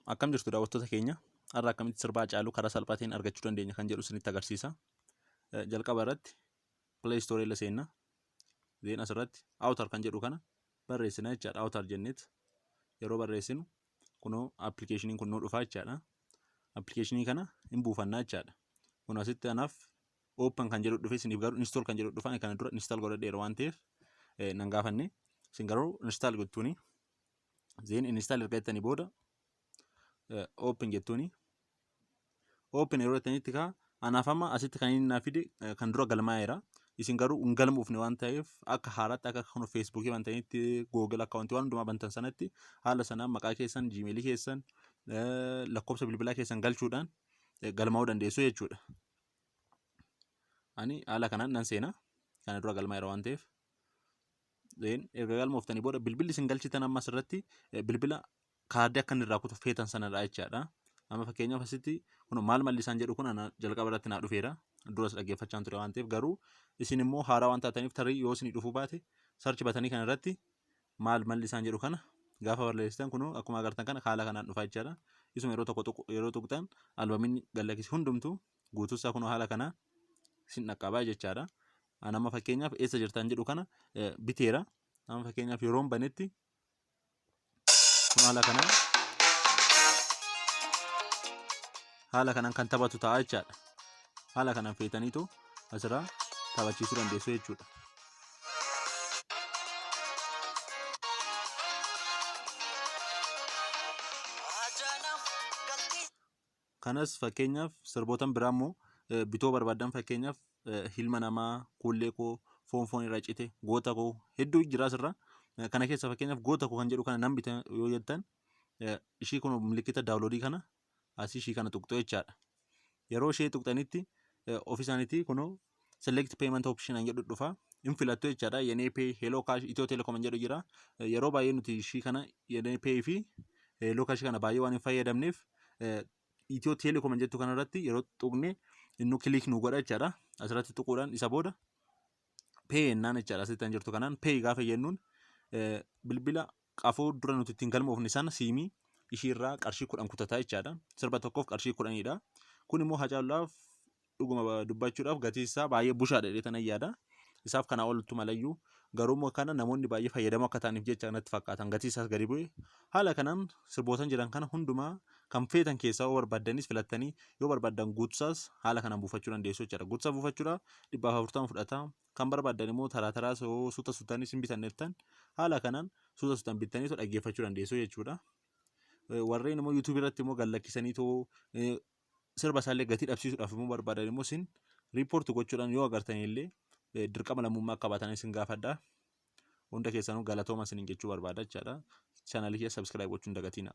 Akkam jirtu daawwattoota keenya? Har'a akkamitti sirba Hacaaluu karaa salphaa ta'een argachuu dandeenya kan jedhu isinitti agarsiisa. Jalqaba irratti Play Store irra seenna. Then asirratti Author kan jedhu kana barreessina jechaadha. Author jenneet yeroo barreessinu kunoo appilikeeshiniin kun nuu dhufa jechaadha. Appilikeeshinii kana hin buufannaa jechaadha. Kun asitti anaaf open kan jedhu dhufe isiniif garuu install kan jedhu dhufa. Ani kana dura install godhadheera waan ta'eef nan gaafanne. Isin garuu install gochuuni. Then install erga jettanii booda open jettuuni. Open yeroo jettanitti kaa anaaf amma asitti kan inni naa fide kan dura galmaa'eera. Isin garuu hin galmoofne waan ta'eef akka haaraatti akka kan feesbuukii bantanitti Google akkaawuntii waan hundumaa bantan sanatti haala sanaan maqaa keessan, jiimeelii keessan, lakkoofsa bilbilaa keessan galchuudhaan galmaa'uu dandeessu jechuudha. Ani haala kanaan nan seena. Kana dura galmaa'eera waan ta'eef. Then erga galmooftanii booda bilbilli isin galchitan amma asirratti bilbila kaardii akka inni irraa kutu feetan sanadha jechaadha. Amma fakkeenyaaf asitti kun maal malli isaan jedhu kun ana jalqaba irratti naa dhufeera. Duras dhaggeeffachaan ture waan ta'eef garuu isin immoo haaraa waan taataniif tarii yoo isinii dhufuu baate sarchi batanii kana irratti maal malli isaan jedhu kana gaafa barreessitan kun akkuma agartan kana haala kanaan dhufa jechaadha. Isuma yeroo tokko yeroo tuqxan albamiin gallakkisi hundumtuu guutuusaa kun haala kanaan isin dhaqqabaa jechaadha. An amma fakkeenyaaf eessa jirtan jedhu kana biteera. Amma fakkeenyaaf yeroon banetti kun haala kanaan kan taphatu ta'a jechaadha. Haala kanaan feetaniitu asirraa taphachiisuu dandeessu jechuudha. Kanas fakkeenyaaf sirbootan biraa immoo bitoo barbaaddan fakkeenyaaf hilma namaa, kuullee koo, foon foon irraa cite, goota koo hedduu jira asirra. Kana keessa fakkeenyaaf goota koo kan jedhu kana nan bita yoo jettan ishii kun milikita daawunloodii kana asii ishii kana tuqxu jechaadha. Yeroo ishee tuqxanitti ofi isaaniitii kunoo select payment option kan jedhu dhufa. Hin filattu jechaadha. Yenee Pay, Hello Cash, Itiyoo Telecom kan jedhu jira. Yeroo baay'ee nuti ishii kana Yenee Pay fi Hello Cash kana baay'ee waan hin fayyadamneef Itiyoo Telecom kan jettu kanarratti yeroo tuqne innu kiliik nu godha jechaadha. Asirratti tuquudhaan isa booda pay jennaan jechaadha. Asitti kan jirtu kanaan pay gaafa jennuun bilbila qafoo dura nuti ittiin galmoofne sana siimii ishiirraa qarshii 10 kutataa jechaadha. Sirba tokkoof qarshii 10dha. Kun immoo Hacaaluudhaaf dhuguma dubbachuudhaaf gatii isaa baay'ee bushaadha jedhee tanan yaada. Isaaf kanaa oltu malayyuu garuu immoo kana namoonni baay'ee fayyadamoo akka ta'aniif jecha natti fakkaatan gatii isaas gadi bu'e. Haala kanaan sirbootan jiran kana hundumaa kan feetan keessaa yoo barbaaddanis filattanii yoo barbaaddan guutusaas haala kanaan buufachuu dandeessu jechaadha. Guutusaa buufachuudhaaf 140 fudhata. Kan barbaaddan immoo taraa taraas yoo suuta suutaanis hin bitannettan haala kanaan suuta suutaan bittanii dhaggeeffachuu dandeessu jechuudha. Warreen immoo yuutuubii irratti immoo gad lakkisanii too sirba isaallee gatii dhabsiisuudhaaf immoo barbaadan immoo isin riippoorti gochuudhaan yoo agartan illee dirqama lammummaa akka baatan isin gaafadha. Hunda keessanuu galatooma isiniin jechuu barbaada jechaadha. Chaanaalii kiyya subscribe gochuun dagatiina.